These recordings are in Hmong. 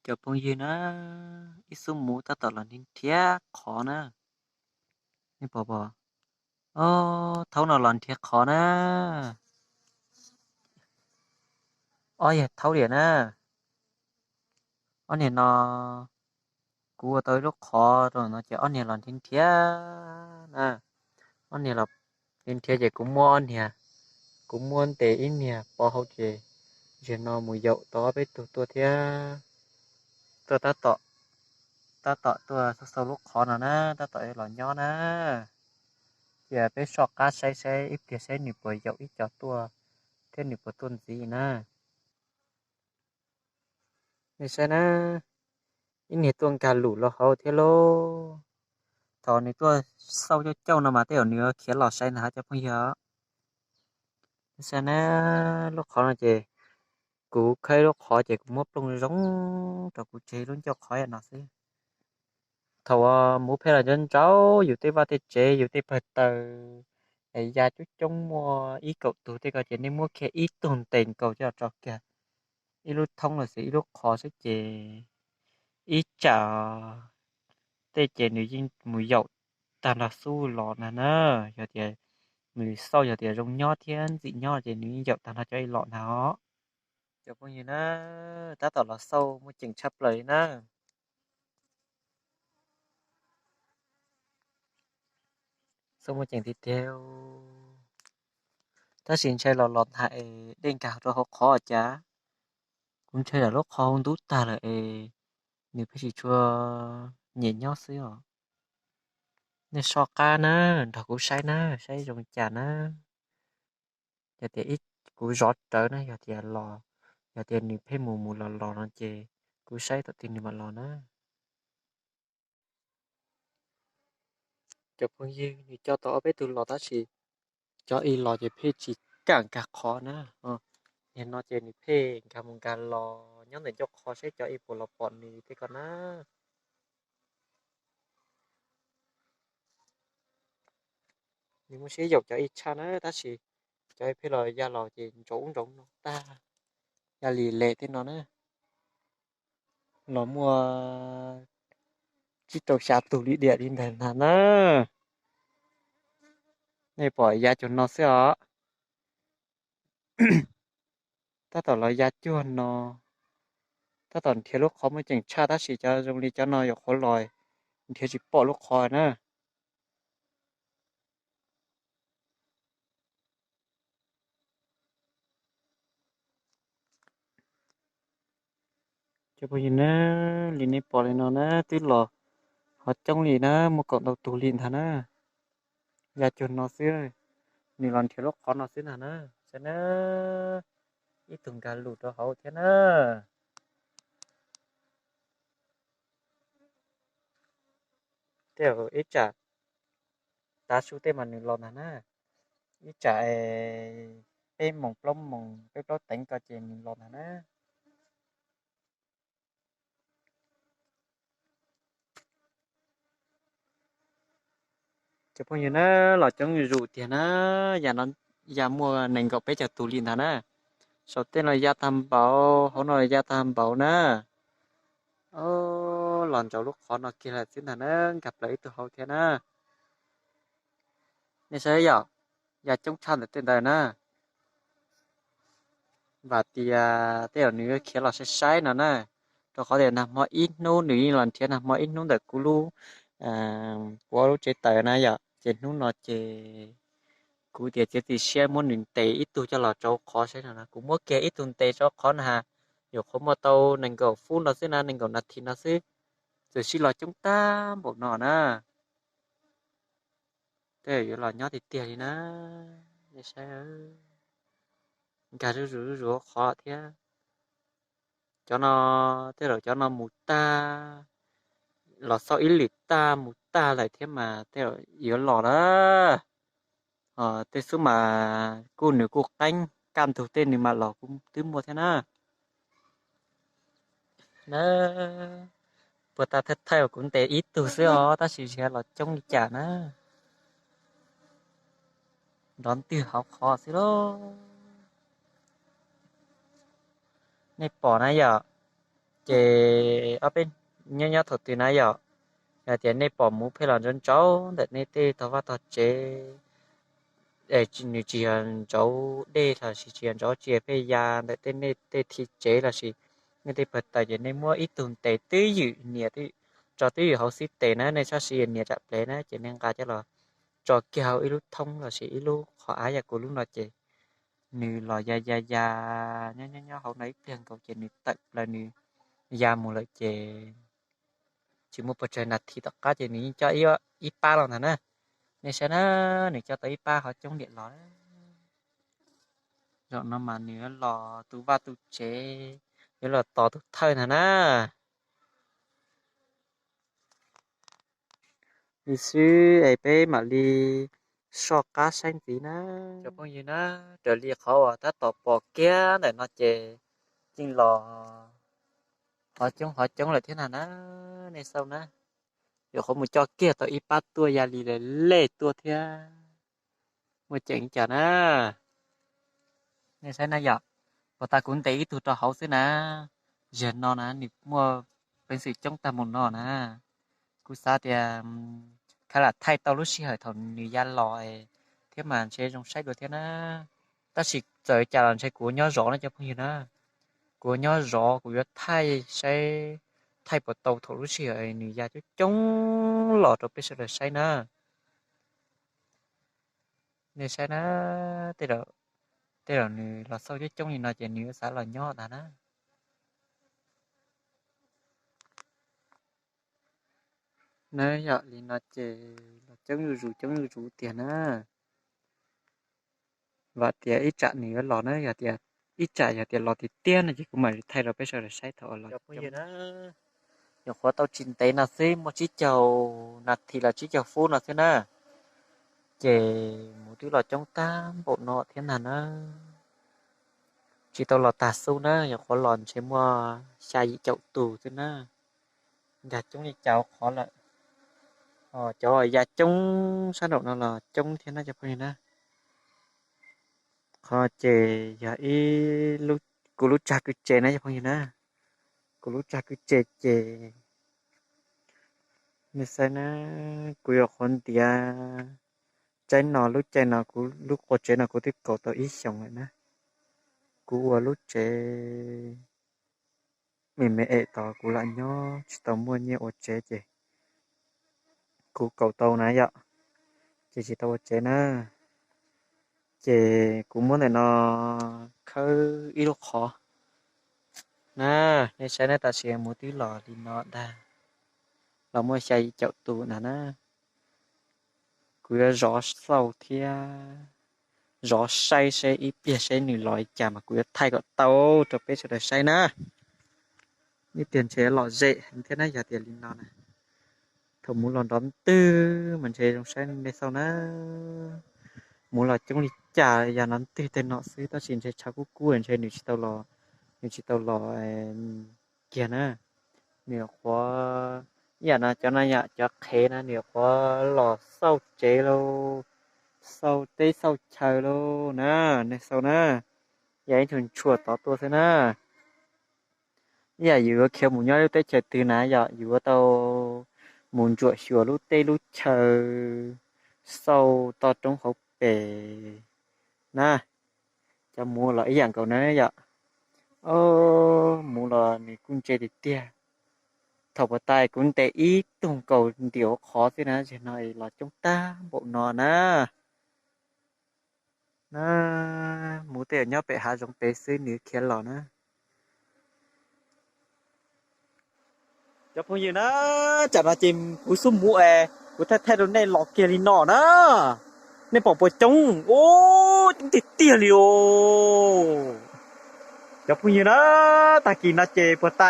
Cov phooj ywg na, ib xub muv tab tom los nrhiav qhov na. Nej pom pom, o, thaum no los nrhiav qhov na. Ob yog thaum tiam na, ob niag no, kuv ua tau ib lub qhov rau no ces ob niag los nrhiav nrhiav na. Ob niag los nrhiav nrhiav ces kuv muab ob niag, kuv muab ntes ib niag pov hauv ces, zaum no mus yaum tau ob peb tug tuaj thiab. Tuaj tab tom, tab tom tuaj xauj xauj lub qhov no na, tab tom los nyob na. Cia peb soj qab saib saib ib pliag saib nws puas yaum ib co tuaj thiab nws puas tuaj ntxiv na. Nej saib na, ib niag tuaj nkag lus los hauv thiab lauj. Thaum nws tuaj xauj cauj cauj no mas tej zaum nws khiav los saib na cov phooj ywg. Nej saib na, lub qhov no ces kuv khawb lub qhov ces kuv muab plooj zoo rau kuv tseg lub ncauj qhov no xwb. Thaum uas muv pheej los ntsaub ntsaub yus tej vaj tej tsev yus tej pawg taws, es ya coob coob muaj ib kaum tug tej ko ces nej muab kiag ib tug ntes nkaus coj tso kiag ib lub thoob los sis ib lub qhov xwb ces ib tsam tej ces nws yeej mus yaum tag nrho xub los ntag na. Yog tias nws xauj yog tias zoo nyob thiab ntxim nyob ces nws yeej yaum tag nrho cov ib los ntag os. Cov phooj ywg na, tab tom los xauj muaj ceem tshaj plaws li na. Xauj muaj ceem tiag tiag, tab sis ntshai los los ntag es dej nkag rau hauv qhov cas. Kuv ntshai lawm lub qhov hauv ntub tag lawm es nws pheej tsis tshua nyiam nyob xwb os. Nej soj qab na, nrog kuv saib na, saib zoo cas na. Yog tias kuv zov rawv na, yog tias los, yog tias nws pheej mus mus los los no ces kuv saib thaum twg nws mam los na. Cov phooj ywg, nws coj tau ob peb tug los tab sis cov ib los ces pheej tsis kam nkag qhov na. Nim no ces nws pheej nkag mus nkag los nyob ntawm ncauj qhov saib cov ib puas los pom nws tej ko na. Nws muaj siab yaum cov ib tshaj na tab sis cov ib pheej los ya los ces ntsoov ntsoov no tag, ya li lem tej no na. Los muaj tsib rau xya tug li diam li ntawd ntag na. Nej pom ya cuag no xwb os. Tab tom los ya cuag no, tab tom nrhiav lub qhov muaj ceem tshaj tab sis cov zoo li cov no yuav qhuav los nrhiav tsis pom lub qhov na. Cov phooj ywg na, li nej pom li no na twb los ho coob li na, muaj kaum ntau tug li ntag na. Ya cuag no xwb, nws los nrhiav lub qhov no xwb ntag na. Saib na, ib tug nkag lus rau hauv thiab na. Tej zaum ib tsam tav su tej mas nws los ntag na. Ib tsam peb moos plaub moos peb plaub teev ko ces nws los ntag na. Cov phooj ywg na, los coob zuj zus tiag na, ya muaj nees nkaum peb caug tus li ntag na. Saum tej no ya tag npaum, hauv no ya tag npaum na. Los ntsaum lub qhov no kiag lawm xwb ntag na, nkag plaws ib tug hauv thiab na. Nej saib yom, ya coob tshaj ntawm tej ntawd na. Vam tias tej zaum nws khiav los saib saib no na, rau qhov tias nag hmo ib hnub nws yeej los nrhiav nag hmo ib hnub ntawm kuv lub, kuv lub tsev taws na yom, ces hnub no ces kuv tias txiav txim siab muab nws ntes ib tug coj los rau qhov saib no na, kuv muab kiag ib tug ntes rau qhov na, yuav qhuav muaj tau nees nkaum fub no xwb na, nees nkaum nas this no xwb, txawm sib los coob tag npaum no na. Tej zaum yuav los nyob tiag tiag li na, nej saib, nkag zuj zus zuj zus qhov thiab. Cov no, tej zaum cov no mus tag, los xauj ib lwm tag mus tag lawm thiab mas tej zaum yuav los lawm. Tej xub mas kuj nws kuj qeeb, kaj ntug tej nws mam los kuj twb muaj thiab na. Na, puag ta thawj thawj kuv ntes ib tug xwb os, tab sis tsis los coob li cas na. Nrov ntwg hauv qhov xwb lauj. Nej pom na yom, Ces ob peb nyob nyob thaum twg na yom, yog tias nej pom muv pheej los ntsauv ntsauv ntawm nej tej tog vaj tog tsev, nws tsis yog ntsauv dej los sis tsis yog ntsauv tsi, pheej ya ntawm tej nej tej thim tsev los sis nej tej pawg taws, ces nej muab ib tug ntes twj ywm nias tso twj ywm hauv xib tes na, nej txhob siv nias tsam plev na, ces nej nqa coj los tso kiag hauv ib lub thoob los sis ib lub qhov av yam kuv lub no ces nws los ya ya ya nyob nyob nyob hauv no ib pliag nkaus ces nws tawm plaws nws ya mus lawm ces tsis muaj pes tsawg nas this tom qab ces nws yeej coj ib pab los ntag na. Nej saib na, nws coj tau ib pab qhov coob diam los. Zaum no mas nws yuav los tu vaj tu tsev, yuav los tos tus thawj ntag na. Li xwb es peb mam li soj qab saib ntxiv na. Cov phooj ywg na, raws li qhov uas tab tom pom kiag ntawm no ces yeej los qhov coob qhov coob lawm thiab na na. Nej xauj na, yuav qhov mus coj kiag tau ib pab tuaj ya li lawm lej tuaj thiab. Muaj ceem li cas na. Nej saib na yom, puas tas kuv ntes ib tug rau hauv xwb na, zaum no na nws muaj peev xwm coob tag mus no na. Kuv xav tias khav lam thaij tau lub sij hawm thaum nws ya los thiab mas ntshe zoo saib dua thiab na. Tab sis txawm cas los ntshe kuv nyob zov no cov phooj ywg na. Kuv nyob zov kuv yuav thaij saib, thaij puas tau thaum lub sij hawm nws ya coob coob los rau peb sawv daws saib na. Nej saib na, tej zaum nws los xauj coob coob li no ces nws yuav xav los nyob ntag na. Na yom, li no ces los coob zuj zus coob zuj zus tiag na. Vam tias ib tsam nws yuav los na, yog tias ib tsam yog tias los tiag tiag no ces kuv mam thaij rau peb sawv daws saib thaum los. Nyuam qhuav tau tsis ntev no xwb, muaj tsib caug nas this los tsib caug fub no xwb na, ces muv twb los coob tag npaum no thiab ntag na. Tsis tau los tag xub na, nyuam qhuav los ntshe muaj xya yim caum tus xwb na. Nkag coob li cas qhov lawm. Cov ya coob sab nraum no los coob thiab na cov phooj ywg na. Qhov ces yog ib, kuv lub tsag kwj tse na cov phooj ywg na. Kuv lub tsag kwj tse ces nej saib na, kuv yuav qhuav ntiav tsaib no, lub caij no kuv lub qua tsev no kuv twb kaum tau ib xyoos lawm na. Kuv ua lub tsev me me es tos kuv lam nyob tsis tau muaj nyiaj ua tsev ces kuv kaum tau na yom, ces tsis tau ua tsev na. Ces kuv muab ntawm no khawb ib lub qhov na, nej saib na, tam sim muv twb los li no ntag, los muaj xya yim caum tus ntag na. Kuv yuav zov xauj thiab zov saib seb ib pliag seb nws los li cas mas kuv yuav thaij kom tau rau peb sawv daws saib na. Ib pliag ntshe lom zem heev thiab na yog tias li no na. Thaum muv los nrov ntwg mas ntshe zoo saib nej xauj na. Muv los coob li cas yog nrov ntwg tej no xwb, tab sis ntshe tshav kub kub ntshe nws tsis tau los, nws tsis tau los kiag na. Nws nyuam qhuav, ib yam no cov no yom, cov qhev na nws nyuam qhuav los xauj tsev lauj, xauj teb xauj chaw lauj na, nej xauj na, yog ib tug ntshua tod tuaj xwb na. Ib yam yus yuav khiav mus nyob lub teb chaws twg na yom, yus yuav tau mus ntsuam xyuas lub teb lub chaw, xauj toj roob hauv pes na. Cov muv los ib yam nkaus na yom. Muv los nws kuj ntse tiag tiag. Thaum puas tas kuv ntes ib tug nkaus ntim hauv qhov xwb na, zaum no los coob tag npaum no na. Na, muv tej zaum nyob pem hav zoov pem xwb nws khiav los na. Cov phooj ywg na, tsam no ces kuv xub muv es kuv thaij thaij rau nej los kiag li no na. Nej pom puas coob? Ub, coob tiag tiag li os. Cov phooj ywg na, tag kis no ces puag ta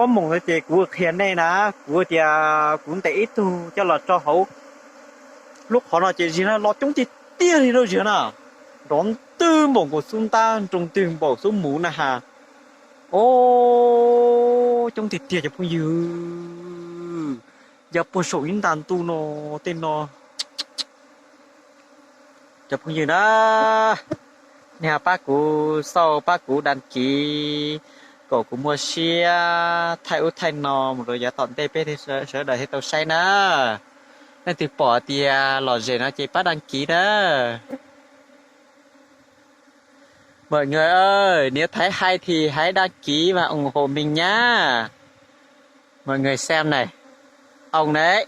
ob moos no ces kuv qhia nej na, kuv tias kuv ntes ib tug coj los tso hauv lub qhov no ces zaum no los coob tiag tiag li no zaum na. Nrov ntwg npaum nkaus xub ntab, nroo ntwg npaum xub muv na has. Os, coob tiag tiag cov phooj ywg. Ya puag saum ib nta ntuj no tej no. Cov phooj ywg na, nej ho pab kuv xauj pab kuv đăng ký kom kuv muaj siab thaij ub thaij no mus rau yav tom ntej peb sawv daws thiaj tau saib na. Leej twg pom tias lom zem no ces pab đăng ký na. Mọi người ơi, nếu thấy hay thì hãy đăng ký và ủng hộ mình nhá. Mọi người xem này. Ông đấy.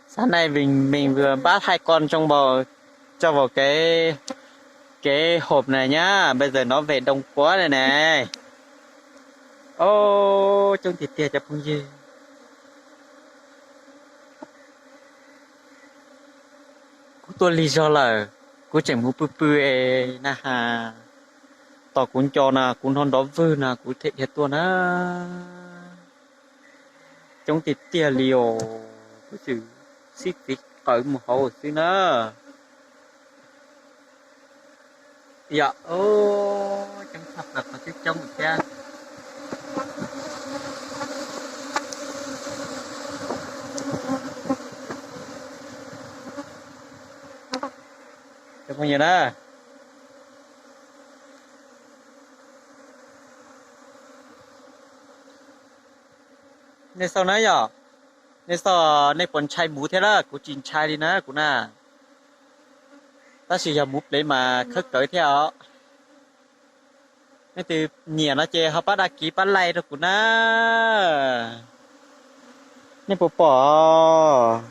Sáng nay mình mình vừa bắt hai con trong bầu cho vào cái cái hộp này nhá. Bây giờ nó về Đông Quốc đây này. Ô, coob tiag tiag cov phooj ywg. Kuv tuaj lig zog lawm, kuv tseem mus pw pw es na has, tos kuv nco na, kuv hnov nrov vwg na kuv thiaj dhia tuaj na. Coob tiag tiag li os, kuv tseem sib txiv qawm mus hauv xwb na. Yog, coob tshaj plaws qhov coob coob thiab. Cov phooj ywg na, nej xauj na yom, nej xauj, nej puas ntshai muv thiab lawm? Kuv tsis ntshai li na kuv na. Tab sis yog muv plev mas khawb kawv thiab os. Nej twg nyiam no ces ho pab đăng ký pab like rau kuv na. Nej puas pom?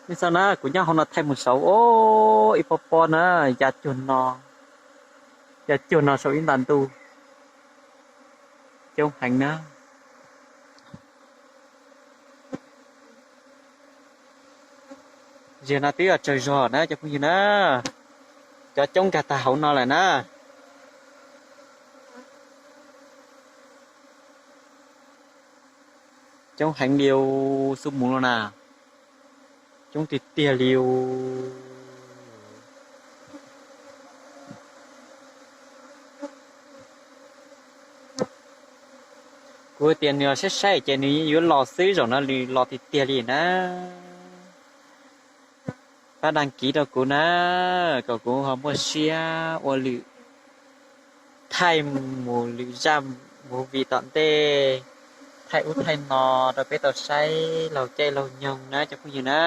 Nej xauj na, kuv nyob hauv no thaij mus saud, ib pob pob na, ya cuag no, ya cuag no saum ib nta ntuj. Coob heev na. Zaum no twb tsawg zog na cov phooj ywg na, cov coob nkag tag hauv no lawm na. Coob heev li, xub mus los na, coob tiag tiag li. Kuv tias nws saib saib ces nws yuav los xwb, zaum no nws los tiag tiag li na. Pab đăng ký rau kuv na, kom kuv ho muaj siab ua lwm thaij mus lwm zaj movie tom ntej, thaij ub thaij no rau peb tau saib laug caij laug nyoog na cov phooj ywg na.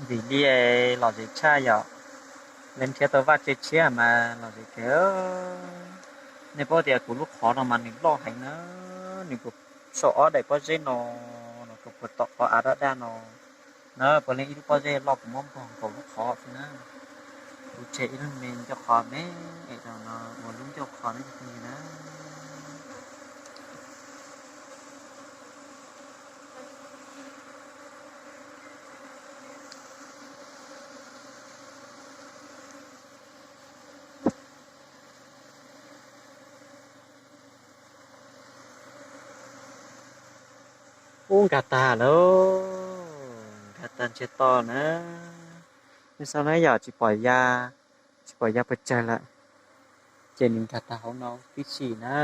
Vim li lom zem tshaj yom, lawv nrhiav tau vaj tse tshiab mas lom zem kawg. Nej paub tias kuv lub qhov no mas nws loj heev na, nws puas saum ob daim pob zeb no, no puas tom qhov av daj daj no na, puav leej ib lub pob zeb loj kuv muab npog nkaus lub qhov xwb na. Kuv tseg ib lub me ncauj qhov me es rau no ua lub ncauj qhov ne cov phooj ywg na. Ub, nkag tag lauj, nkag tag ntsiag to na. Nej xauj na yom, tsis pom ya, tsis pom ya pes tsawg lawm, ces nws nkag tag hauv no tib si na.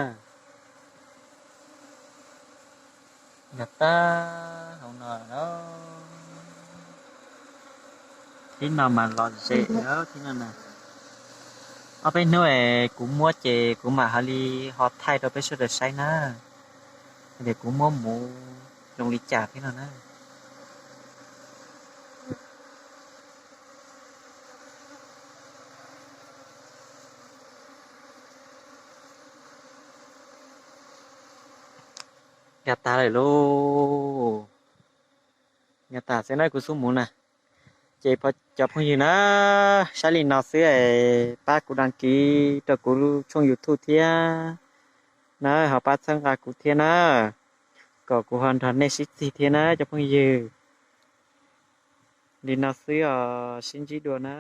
Nkag tag hauv no lawm. Thib no mas lom zem lawm, thib no na. Ob peb hnub es kuv muab ces kuv mam ho li ho thaij rau peb sawv daws saib na, tias kuv muab muv zoo li cas thiab no na. Nkag tag lawm lauj. Nkag tag xwb na, kuv xub mus na. Ces cov phooj ywg na, saib li no xwb es pab kuv đăng ký rau kuv tshooj YouTube thiab na, ho pab txhawb nqa kuv thiab na, kom kuv ho nrog nej sib txig thiab na cov phooj ywg. Li no xwb os, sib ntsib dua na.